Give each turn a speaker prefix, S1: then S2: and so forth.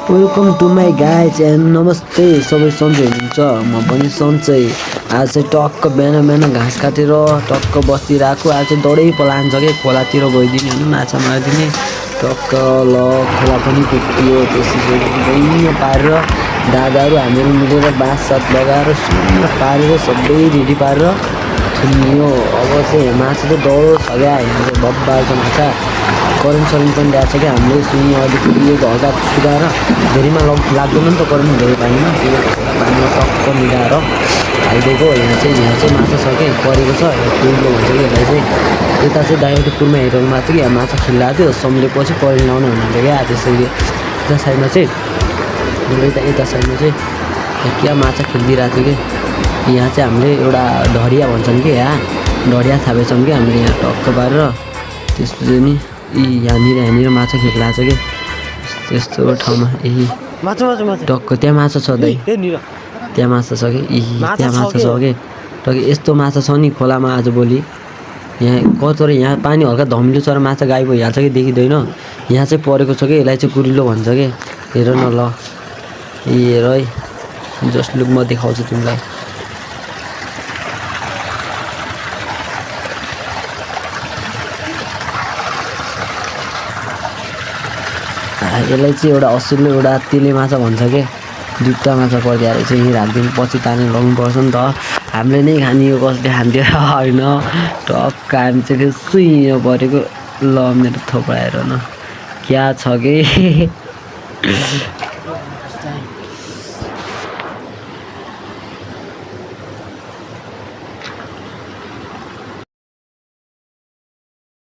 S1: Welcome to my guys and नमस्ते सबै सन्चै हुनुहुन्छ। म पनि सन्चै। आज चाहिँ टक्क बिहान बिहान घाँस काटेर टक्क बसिरहेको। आज चाहिँ दौडै पलान्छ के खोलातिर गइदिने होइन, माछा मारिदिने। टक्क ल खोला पनि पुग्यो। त्यसपछि दैन्य पारेर दादाहरू हामीहरू मिलेर बाँस साथ लगाएर सुन्न पारेर सबै रेडी पारेर थुन्यो। अब चाहिँ माछा चाहिँ डढो छ क्या, यहाँ चाहिँ बब्बाल छ माछा। करेन्ट सरेन्ट पनि ल्याएको छ क्या हामीले। सुन्नु अलिकति यो हल्का सुधाएर धेरैमा लाग्दैन नि त, करेन्ट धेरै पानीमा। त्यो पानीमा टक्क मिलाएर हालिदिएको। यहाँ चाहिँ माछा छ क्या, परेको छ कुर्लो भन्छ कि यसलाई चाहिँ। यता चाहिँ दाइबाट कुरमा हेरेर मात्र कि माछा खेलिरहेको थियो, सम्झेपछि करेन्ट लाउनु हुनुहुन्थ्यो क्या। त्यसरी यता साइडमा चाहिँ यता साइडमा चाहिँ क्या माछा खेलिदिइरहेको थियो कि। यहाँ चाहिँ हामीले एउटा ढडिया भन्छन् कि, यहाँ ढडिया थापेछौँ कि हामीले यहाँ टक्क पारेर। त्यसपछि नि यहाँनिर माछा खेलिरहेको छ कि त्यस्तो ठाउँमा। टक्क त्यहाँ माछा छ दाइ, त्यहाँ माछा छ कि त्यहाँ माछा छ कि टक्क यस्तो माछा छ नि खोलामा आजभोलि। यहाँ कचर यहाँ पानी हल्का धमिलो छ र माछा गाई भइहाल्छ कि देखिँदैन। यहाँ चाहिँ परेको छ कि, यसलाई चाहिँ कुरिलो भन्छ कि। हेर न ल, हेर है, जस्ट लुक म देखाउँछु तिमीलाई। यसलाई चाहिँ एउटा असुलो एउटा तेले माछा भन्छ क्या। दुईवटा माछा परिदिएर चाहिँ यहीँ राखिदिनु, पछि तानेर लगाउनुपर्छ नि त। हामीले नै खाने यो कसले खान्थ्यो होइन। टक्क हामी चाहिँ फेरि सुइँ परेको। ल मेरो थोपडा हेर न क्या छ कि